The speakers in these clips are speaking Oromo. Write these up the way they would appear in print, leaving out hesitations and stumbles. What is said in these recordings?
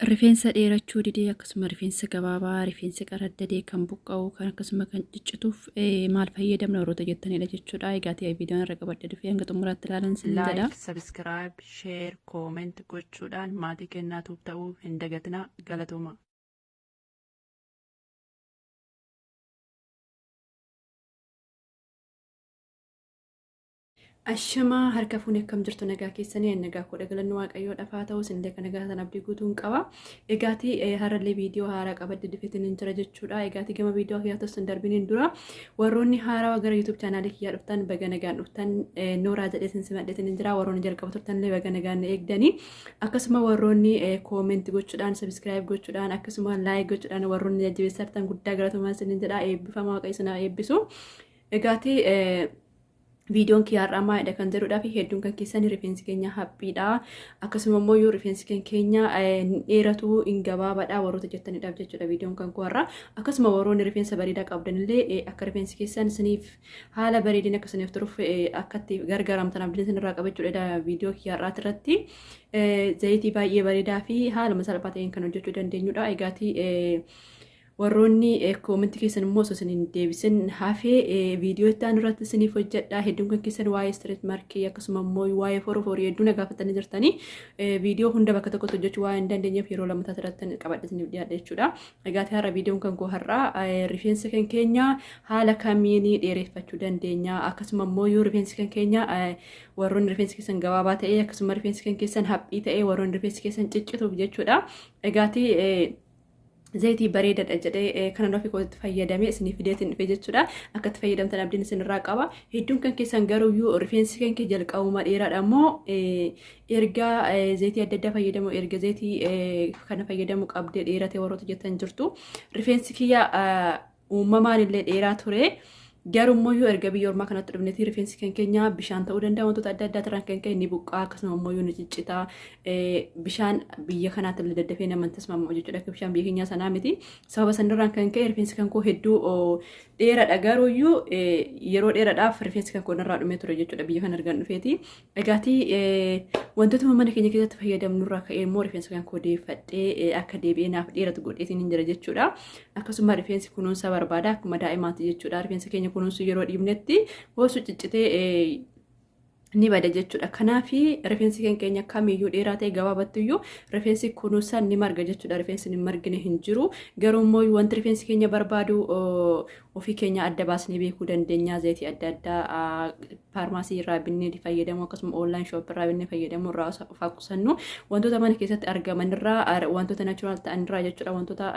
Rifeensa dheerachuu didee akkasuma rifeensa gabaabaa, rifeensa qaraddadee kan buqqa'u, kan akkasuma kan ciccituuf maal fayyadamna warroota jettanidha jechuudha. Egaa ta'e viidiyoon irra qabadhe dhufee hanga xumuraatti ilaalan sin jedha. Like, subscribe, share, comment gochuudhaan maatii kennaatuuf ta'uu hin dagatinaa. Galatooma. Ashamaa harka fuunee akkam jirtu nagaa keessanii nagaa koo galanni waaqayyoo dhafaa ta'u isinillee kan nagaa sana abdii guutuun qaba. Egaatii har'allee viidiyoo haaraa qabadde dhufeetiin hin jira jechuudha. Egaatii gama viidiyoo kiyyaa osoo hin darbiniin dura warroonni haarawaa gara YouTube chaanaalii kiyyaa dhuftan baga nagaan dhuftan nooraa jedhee isin simadheetiin hin jira. Warroonni jalqaba turtanillee baga nagaan na eegdanii. Akkasuma warroonni koomenti gochuudhaan sabiskiraayib gochuudhaan akkasuma laayik gochuudhaan warroonni jajjabeessaa jirtan guddaa galatoomaa isinin jedha. Eebbifama waaqayyo isin haa eebbisu. Egaatii viidiyoon kiyyaa har'aa maalidha kan jedhudhaa fi hedduun kan keessan rifeensi keenya haphiidha. Akkasuma immoo yoo rifeensi kan keenya hin dheeratu hin gabaabadha warroota jettanidhaaf jechuudha viidiyoon kan koo har'aa. Akkasuma warroonni rifeensa bareedaa qabdanillee akka rifeensi keessan isiniif haala bareedina akka isiniif turuuf akka itti gargaaramtan abdiin isinirraa qaba jechuudha viidiyoo kiyyaa har'aati irratti. Zayitii baay'ee bareedaa fi haaluma salphaa ta'een kan hojjechuu dandeenyudha. Egaatii Warroonni koomentii keessan immoo osoo isin hin deebisin hafee viidiyoo itti aanu irratti isiniif hojjedha. Hedduun kan keessan waa'ee street markii akkasuma immoo waa'ee foroforii hedduu na gaafatanii jirtanii viidiyoo hunda bakka tokkotti hojjechuu waan hin dandeenyeef yeroo lammataa irratti qabadhe isiniif dhiyaadha jechuudha. Egaa har'a viidiyoon kan koo har'aa rifeensa kan keenya haala kamiin dheereffachuu dandeenya akkasuma immoo yoo rifeensi kan keenya warroonni rifeensi keessan gabaabaa ta'e akkasuma rifeensi kan keessan haphii ta'e warroonni rifeensi keessan ciccituuf jechuudha. Egaatii zayitii bareedadha jedhee kanan ofii kootti fayyadamee isinii fideetiin dhufe jechuudha. Akka itti fayyadamtan abdiin isinirraa qaba. Hedduun kan keessan garuuyyuu rifeensi kan kee jalqabuma dheeraadha immoo erga zayitii adda addaa fayyadamu erga zayitii kana fayyadamu qabdee dheerate warroota jettan jirtu. Rifeensi kiyya uumamaan illee dheeraa ture. Garuu immoo erga biyya ormaa kanatti dhufneeti rifeensi kan keenya bishaan ta'uu danda'a wantoota adda addaa irraan kan ka'e ni buqqaa akkasuma immoo ni ciccita bishaan biyya kanaatti illee daddafee nama hin tasmama'u jechuudha akka bishaan biyya keenyaa sanaa miti sababa sanarraan kan ka'e rifeensi kan koo hedduu dheeradha garuuyyuu yeroo dheeradhaaf rifeensi kan koo narraa dhumee ture jechuudha biyya kana ergan dhufeeti. Egaatii wantootuma mana keenya keessatti fayyadamnurraa ka'ee immoo rifeensa kan koo deeffadhee akka deebi'ee naaf dheeratu godheetiin hin jira jechuudha. Akkasuma rifeensi kunuunsa barbaada akkuma daa'imaati jechuudha. Rifeensa keenya kunuunsuu yeroo dhiibnetti boosu ciccitee ni bada jechuudha. Kanaaf rifeensi kan keenya kamiyyuu dheeraa ta'e gabaabattuyyuu rifeensi kunuunsa ni marga jechuudha. Rifeensi hin margine hin jiru. Garuu immoo wanti rifeensi keenya barbaadu ofii keenya adda baasnee beekuu dandeenya. Zayitii adda addaa faarmaasii irraa binnee fayyadamu akkasuma online shop irraa binnee fayyadamu irraa of haa qusannu. Wantoota mana keessatti argaman irraa wantoota natural ta'an irraa jechuudha. Wantoota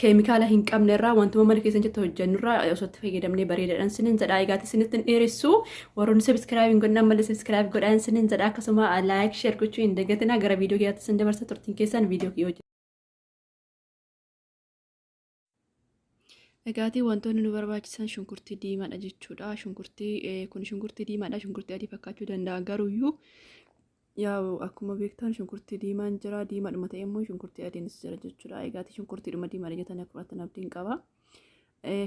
keemikaala hin qabne irraa wantuma mana keessatti hojjennu irraa osoo itti fayyadamnee bareedaadhaan sinin jedha. Egaa isinitti hin dheeressu. Warroonni subscribe hin godhin ammallee subscribe godhaan sinin jedha. Akkasuma like share gochuu hin dagatinaa. Gara viidiyoo kiyyaatti isin dabarsa turtiin keessan viidiyoo kiyya hojii. Egaatii wantoonni nu barbaachisan shunkurtii diimaadha jechuudha. Shunkurtii kun shunkurtii diimaadha. Shunkurtii adii fakkaachuu danda'a garuuyyuu yaa'u akkuma beektan shunkurtii diimaan jira. Diimaadhuma ta'e immoo shunkurtii adiinis jira jechuudha. Egaatii shunkurtiidhuma diimaadha jettanii akka fudhattan abdiin qaba.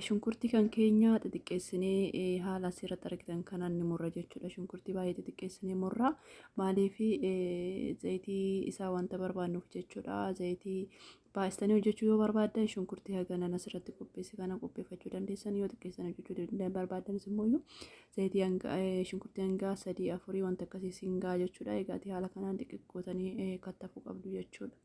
Shunkurtii kan keenya xixiqqeessinee haala asirratti argitan kanaan ni murra jechuudha. Shunkurtii baay'ee xixiqqeessinee murra. Maaliif zayitii isaa wanta barbaannuuf jechuudha. Zayitii baay'istanii hojjechuu yoo barbaaddan shunkurtii haganan asirratti qopheesse kana qopheeffachuu dandeessan yoo xiqqeessan hojjechuu barbaaddanis immoo zayitii hanga shunkurtii hanga sadii afurii wanta akkasii siin ga'a jechuudha. Egaati haala kanaan xixiqqootanii kattafuu qabdu jechuudha.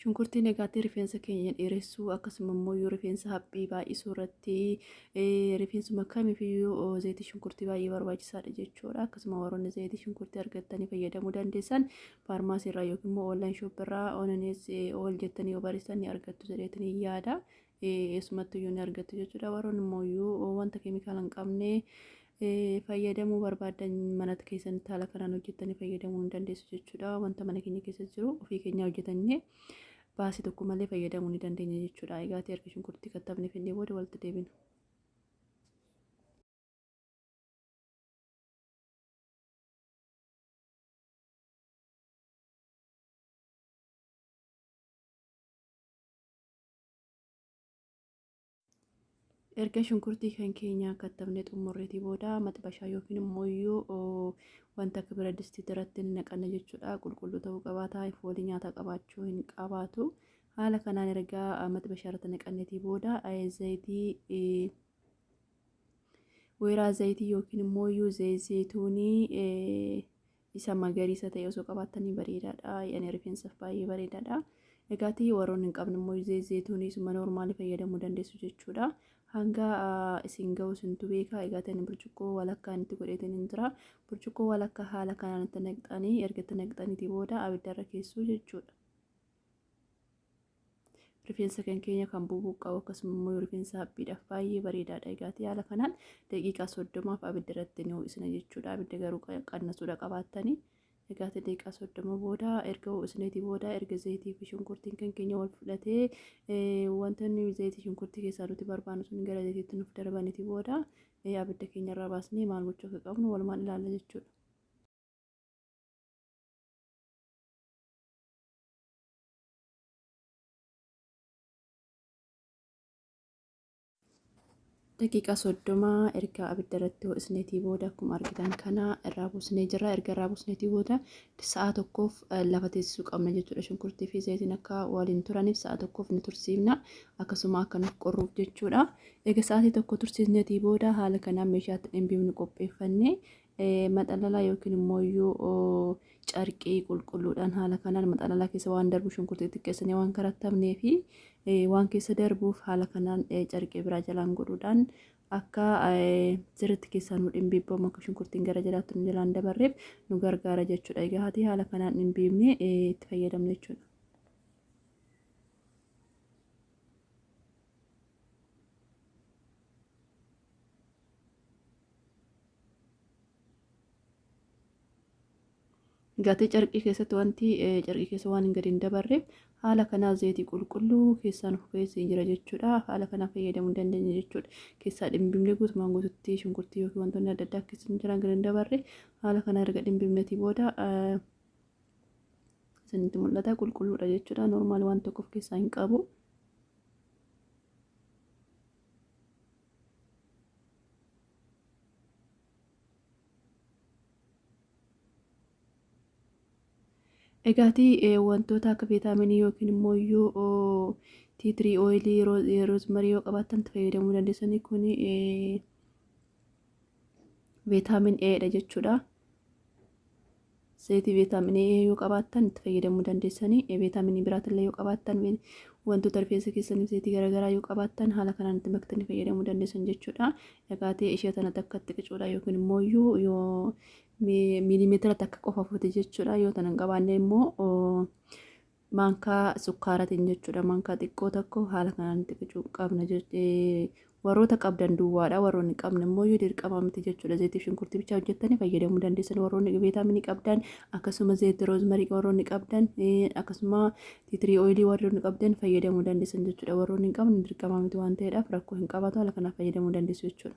Shunkurtiin egaatti rifeensa keenya dheeressuu akkasuma immoo yoo rifeensa haphii baay'isuu irratti rifeensuma kamiifiyyuu zayitii shunkurtii baay'ee barbaachisaadha jechuudha. Akkasuma warroonni zayitii shunkurtii argattanii fayyadamuu dandeessan faarmaasii irraa yookiin immoo online shop irraa onanees ool jettanii yoo barreessan ni argattu jedheetiin yaada. Eessumattu iyyuu ni argattu jechuudha. Warroonni immoo wanta keemikaala hin qabne fayyadamuu barbaaddan mana keessanitti haala kanaan hojjettanii fayyadamuu ni dandeessu jechuudha. Wanta mana keenya keessa jiru ofii keenya hojjetannee baasii tokko malee fayyadamuu ni dandeenya jechuudha. Egaa erga shunkurtii kattabnee finnee booda walitti deebina. Erga shunkurtii kan keenya kattabnee xumurreetii booda maxbashaa yookiin immoo iyyuu Wanta akka bira distii irratti ni naqanna jechuudha. Qulqulluu ta'uu qabaata. Foolii nyaataa qabaachuu hin qabaatu. Haala kanaan erga maxbashaa irratti naqanneetii booda zayitii weeraa zayitii yookiin immoo zayituunii isa magariisa ta'e osoo qabaattanii bareedaadha. Yani rifeensaaf baay'ee bareedaadha. Egaatii warroonni hin qabne immoo zayituunii isuma noormaalii fayyadamuu dandeessu jechuudha. Hanga isin ga'u isintu beeka. Egaatii ani burcuqqoo walakkaa itti godheetiin hin jira. Burcuqqoo walakkaa haala kanaan itti naqxanii erga itti naqxaniitii booda abiddarra keessuu jechuudha. Rifeensa kan keenya kan bubuqqa'u akkasuma immoo rifeensa haphiidhaaf baay'ee bareedaadha. Egaatii haala kanaan daqiiqaa 30f abidda irratti ni ho'isna jechuudha. Abidda garuu qannasuudha qabaattanii. Egaatii daqiiqaa 30 booda erga ho'isneetii booda erga zayitii fi shunkurtiin kan keenya wal fudhatee wantoonni zayitii shunkurtii keessaa nuti barbaannu sun gara zayitiitti nuuf darbaniitii booda abidda keenya irraa baasnee maal gochuu akka qabnu walumaan ilaalla jechuudha. Daqiiqaa 30 erga abidda irratti ho'isneetii booda akkuma argitan kana irraa buusnee jirra. Erga irraa buusneetii booda sa'a tokkoof lafa teessisuu qabna jechuudha. Shunkurtii fi zayitiin akka waliin turaniif sa'a tokkoof ni tursiifna. Akkasuma akka nuuf qorruuf jechuudha. Erga sa'aatii tokko tursiisneetii booda haala kanaan meeshaatti dhimbiifnu qopheeffannee maxalalaa yookiin immoo iyyuu carqii qulqulluudhaan haala kanaan maxalalaa keessa waan darbu shunkurtii xiqqeessanii waan karattamnee fi waan keessa darbuuf haala kanaan carqii biraa jalaan godhuudhaan akka sirriitti keessaa nu dhimbiibbamu akka shunkurtiin gara jalaatti nu jalaan dabarreef nu gargaara jechuudha. Egaa haati haala kanaan dhimbiibnee itti fayyadamna jechuudha. Gatii carqii keessatti wanti carqii keessa waan hin gadi hin dabarreef haala kanaa zayitii qulqulluu keessaan of keessa jira jechuudha. Haala kanaa fayyadamuu dandeenya jechuudha. Keessaa dhimbimne guutumaan guututti shunkurtii yookiin wantoonni adda addaa keessa jiran gadi hin dabarre haala kanaa erga dhimbimnetii booda isinitti mul'ata qulqulluudha jechuudha. Normaal waan tokko of keessaa hin qabu. Egaatii wantoota akka viitaaminii yookiin immoo iyyuu tea tree oilii roozmarii yoo qabaattan itti fayyadamuu dandeessanii kun viitaamin E dha jechuudha. Zayitii viitaaminii E yoo qabaattan itti fayyadamuu dandeessanii viitaaminii biraatillee yoo qabaattan wantoota rifeensa keessaniif zayitii garaagaraa yoo qabaattan haala kanaan itti maktanii fayyadamuu dandeessan jechuudha. Egaatii ishee tana takkatti qicuudha yookiin immoo iyyuu yoo miilimeetira takka qofa fuute jechuudha. Yoo tana hin qabaanne immoo maankaa sukkaaratiin jechuudha. Maankaa xiqqoo tokko haala kanaan itti qicuu qabna. Warroota qabdan duwwaadha. Warroonni qabne immoo yoo dirqama miti jechuudha. Zayitii shunkurtii bichaa hojjettanii fayyadamuu dandeessan. Warroonni viitaaminii qabdan akkasuma zayitii roozmarii warroonni qabdan akkasuma tea tree oilii warroonni qabdan fayyadamuu dandeessan jechuudha. Warroonni hin qabne dirqama miti waan ta'eedhaaf rakkoo hin qabaatu haala kanaan fayyadamuu dandeessu jechuudha.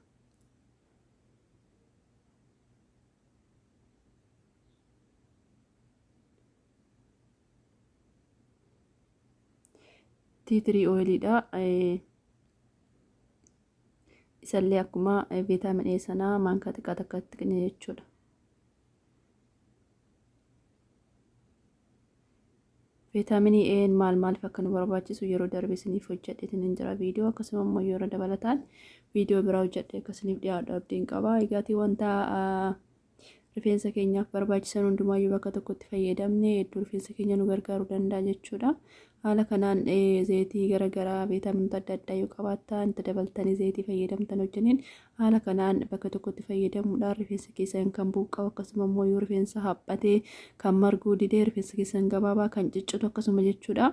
Tea tree oiliidha. Isallee akkuma viitaamin E sanaa maankaa xiqqaa takkatti qinne jechuudha. Viitaaminii E'n maal maaliif akka nu barbaachisu yeroo darbe isiniif hojjedheetiin hin jira viidiyoo akkasuma immoo yeroo dabalataan viidiyoo biraa hojjedhee akka isiniif dhiyaadhu abdiin qaba. Egaatii wanta rifeensa keenyaaf barbaachisan hundumaayyuu bakka tokkotti fayyadamne hedduu rifeensa keenya nu gargaaruu danda'a jechuudha. Haala kanaan zayitii garaagaraa viitaaminoota adda addaa yoo qabaattan itti dabaltanii zayitii fayyadamtan wajjiniin haala kanaan bakka tokkotti fayyadamuudhaan rifeensa keessan kan buqqa'u akkasuma immoo yoo rifeensa haphatee kan marguu didee rifeensa keessan gabaabaa kan ciccitu akkasuma jechuudha.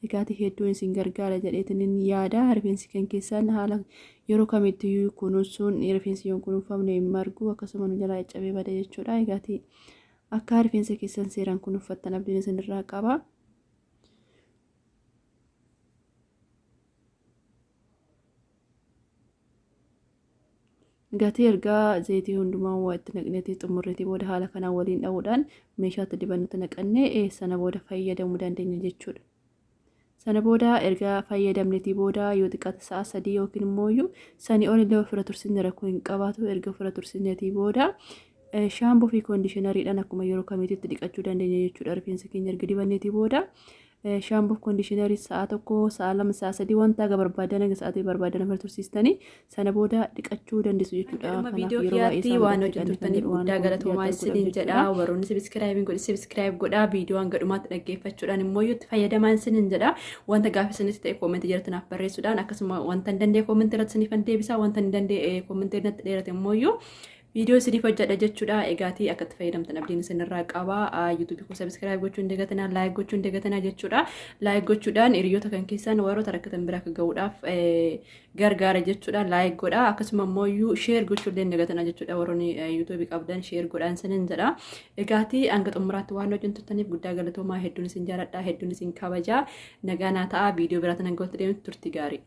Egaatii hedduun isin gargaara jedheetiin yaada. Rifeensi kan keessan haala yeroo kamittiyyuu kunuunsuun rifeensi yoo kunuunfamne hin margu akkasuma nu jalaa caccabee bada jechuudha. Egaatii akka rifeensa keessan seeraan kunuunfattan abdiin isinirraa qaba. Gatii ergaa zayitii hundumaa waa itti naqneetii xumurreetii booda haala kanaan waliin dha'uudhaan meeshaatti dibannutti naqannee sana booda fayyadamuu dandeenya jechuudha. Sana booda erga fayyadamneetii booda yoo xiqqaate sa'a 3 yookiin immoo iyyuu sanii ol illee ofirra tursiisne rakkoo hin qabaatu. Erga ofirra tursiisneetii booda Shaamboo fi koondishinariidhaan akkuma yeroo kamiititti dhiqachuu dandeenya jechuudha rifeensa keenya erga dibanneetii booda. Shaamboo fi koondishinarii sa'a 1, sa'a 2, sa'a 3 wanta haga barbaadan haga sa'aatii barbaadan afur tursiistanii sana booda dhiqachuu dandeessu jechuudha. Dhuma Kanaaf viidiyoo yeroo baay'ee kiyyaatti saamunatti waan hojii dhiqanne kan turtaniif jedhu waan guddaa kun galatoomaa dhiyaatu godhaaf isiniin jedha. jechuudha. Warroonni subscribe godhi subscribe godhaa. Viidiyoo hanga dhumaatti dhaggeeffachuudhaan immoo itti fayyadamaa isiniin jedha. Wanta gaaffii isinitti ta'e koomentii jalatti naaf barreessuudhaan akkasuma wanta hin dandeenye koomentii irratti isiniif deebisa. Wanta hin dandeenye koomentii irratti dheerate immoo viidiyoo isiniif hojjedha jechuudha. Egaatii akka itti fayyadamtan abdiin isinirraa qaba. YouTube koo subscribe gochuu hin dagatinaa, like gochuu hin dagatinaa jechuudha. Like gochuudhaan hiriyoota kan keessan warroota rakkatan bira akka ga'uudhaaf gargaara jechuudha. Like godha. Akkasuma immoo iyyuu share gochuu illee hin dagatinaa jechuudha. Warroonni YouTube qabdan share godhaan isiniin jedha. Egaatii hanga xumuraatti waan wajjin turtaniif guddaa galatoomaa, hedduun isin jaaladha, hedduun isin kabaja. Nagaa naa ta'a. Viidiyoo biraatiin hanga walitti deemtu turtii gaarii.